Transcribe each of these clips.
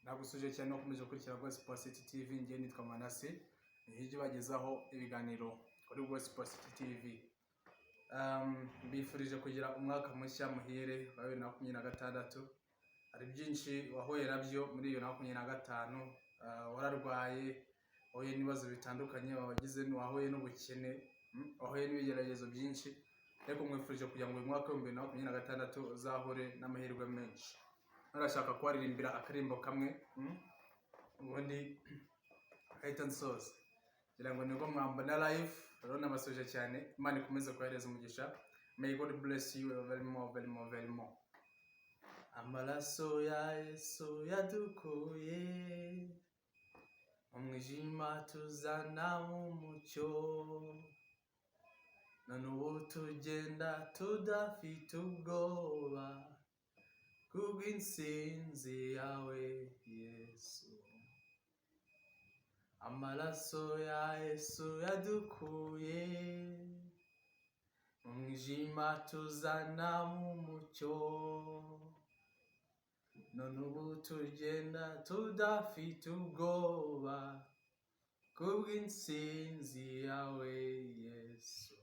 Nagusuhuje cyane ukomeje gukurikira Gospel City TV. Njye nitwa Manase, nijye ubagezaho ibiganiro kuri Gospel City TV. Mbifurije kugira umwaka mushya muhire wa 2026. Hari byinshi wahuye nabyo muri 2025, wararwaye, wahuye n'ibibazo bitandukanye, wagize, wahuye n'ubukene, wahuye n'ibigeragezo byinshi, ariko mwifurije kugira ngo uyu mwaka wa 2026 uzahure n'amahirwe menshi. Narashaka kubaririmbira akaririmbo kamwe, ubundi ahita nsoza, ngira ngo nibwo mwambona live. Rero nabasuhuje cyane, Imana ikomeze kubahereza umugisha. May God bless you very more, very more, very more. Amaraso ya Yesu yadukuye mu mwijima tuzana mu mucyo, none ubu tugenda tudafite ubwoba kubw'intsinzi yawe Yesu. Amaraso ya Yesu yadukuye mu mwijima tuzana mu mucyo, none ubu tugenda tudafite ubwoba kubw'intsinzi yawe Yesu.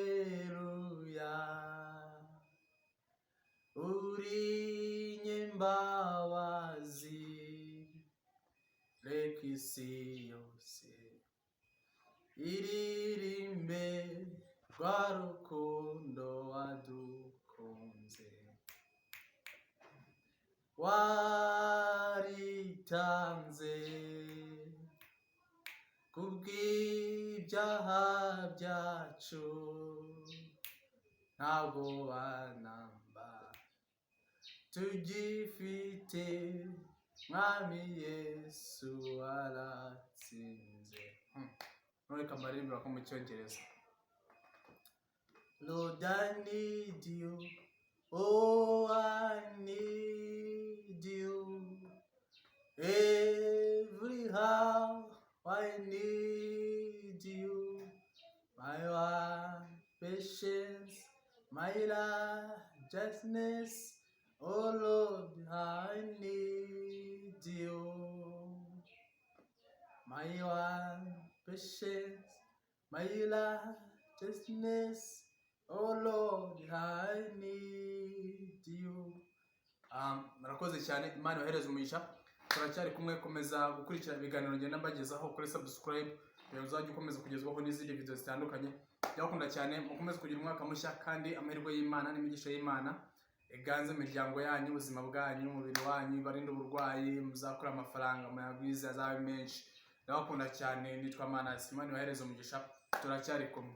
Haleluya, uri nyembabazi, reka isi yose iririmbe rwa rukundo wadukunze. Waritanze kubw'ibyaha byacu, ntabwo banamba tugifite, Mwami Yesu waratsinze. None reka mbaririmbira ko mu Cyongereza. Lord, I need you. Oh, I need you. Every hour I need you. My one patience, my righteousness. Oh Lord, I need you. My one patience, my righteousness. Oh Lord, I need you. Murakoze cyane, Imana ibahereze umugisha. Turacyari kumwe, komeza gukurikira ibiganiro ngenda mbagezaho kuri subscribe kugira ngo uzajye ukomeza kugezwaho n'izindi video zitandukanye. Ndabakunda cyane, mukomeze kugira umwaka mushya kandi amahirwe y'Imana n'imigisha y'Imana iganze mu miryango yanyu, ubuzima bwanyu, umubiri wanyu, barinde uburwayi, muzakura amafaranga muyagwize azabe menshi. Ndabakunda cyane, nitwa Manasi, Imana ibahereze umugisha, turacyari kumwe.